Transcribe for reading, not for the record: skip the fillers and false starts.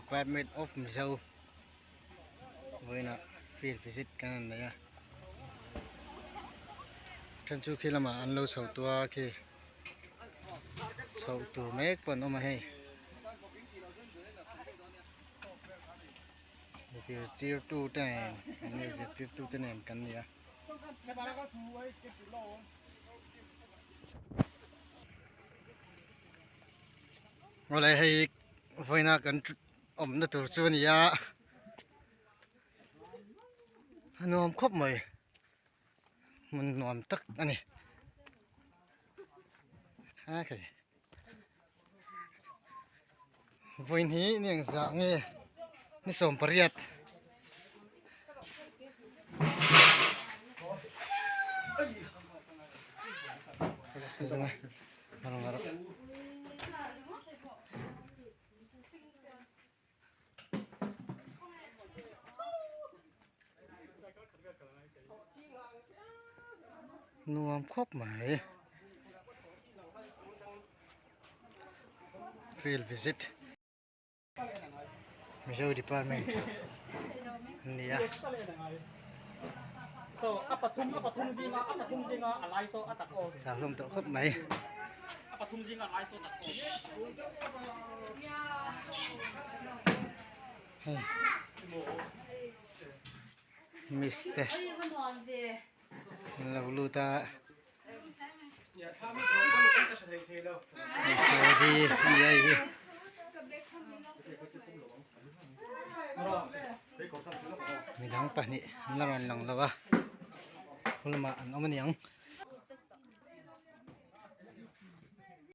Department of Mizo vawiinah field visit kan han nei a then chu khi lamah an lo chho tua khi chhoh tur mek pawh an awm a hei zirtirtu te nen an ni zirtirtu te nen kan ni a. Awle hei vawiina kan awmna tur chu a ni a a nuam khawp mai hmun nuam tak a ni a khei vawiin hi ni engzah nge ni 18 Nuam khawp mai field visit Mizo department an ni a. Chau hlawm tawh khawp mai. Hei miss te an lo lut a. Hei sawdi a ni a hei hi. Midang pahnih an la rawn lang lo a, lamah an awm a niang.